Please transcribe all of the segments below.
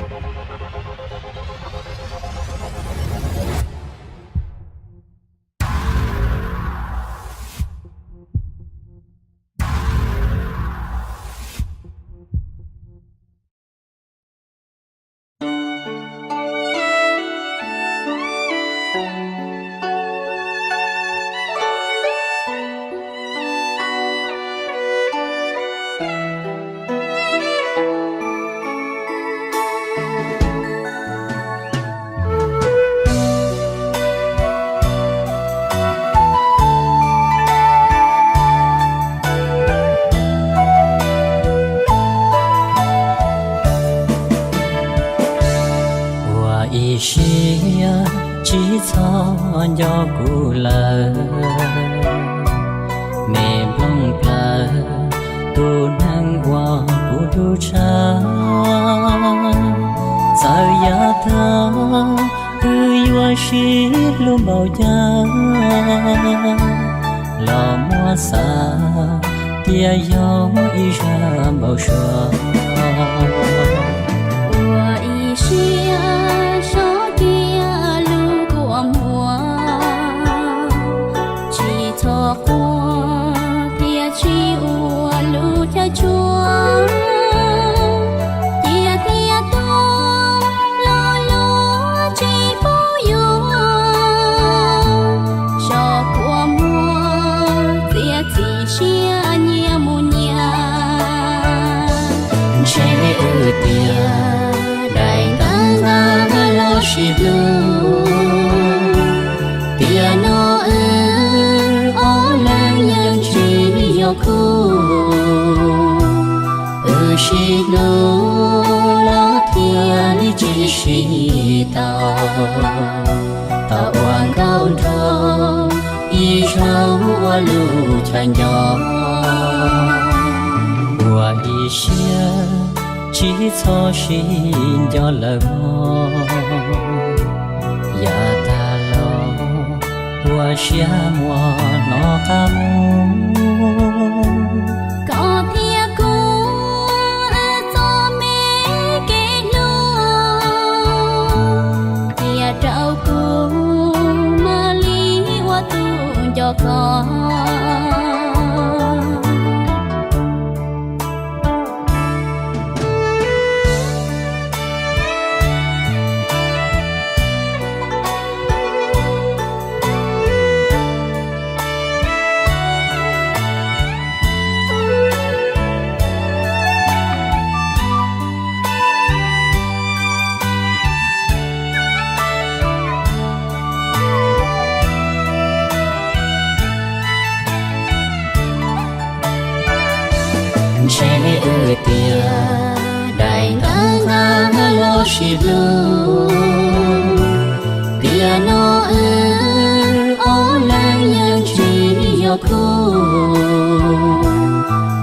Ua ib siab tsis txhob nco kuv lawm, me nplooj plaws tus neeg uas kuv hlub tshaj. Txawm yav tag wb yuav sib hlub npaum cas, los muab xav thiaj yog ib zaj npau suav. Ua ib siab so kiag lub kua muag, tsis txhob quaj thiaj tsis ua lub caij tsuag. Cia thiaj tuag los luag tsis paub yuav, so kua muag txiav txim siab nyias mus nyias. Ntshe wb tias daim ntawv nqa los sib hlub, tiam no wb ob leeg yeej tsis yog khub. Wb sib hlub los thiaj li tsis sib tau, tau ua nkauj nraug ib zaug ua lub chaw nco. Ua ib siab tsis txhob sib nco lawm mog, yav tag los ua siab muaj hnov qab mus. Koj thiab kuv wb txoj me kev hlub, cia rau kuv mam li ua tus nco koj. Ntshe wb tias daim ntawv nqa los sib hlub, tiam no wb ob leeg yeej tsis yog khub.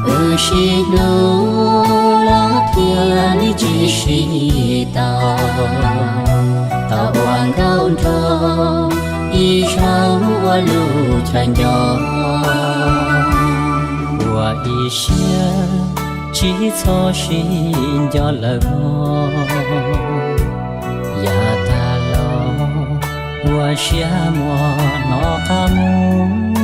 Wb sib hlub los thiaj li tsis sib tau, tau ua nkauj nraug ib zaug ua lub chaw nco. Ua ib siab tsis txhob sib nco lawm mog, yav tag los ua siab muaj hnov qab mus.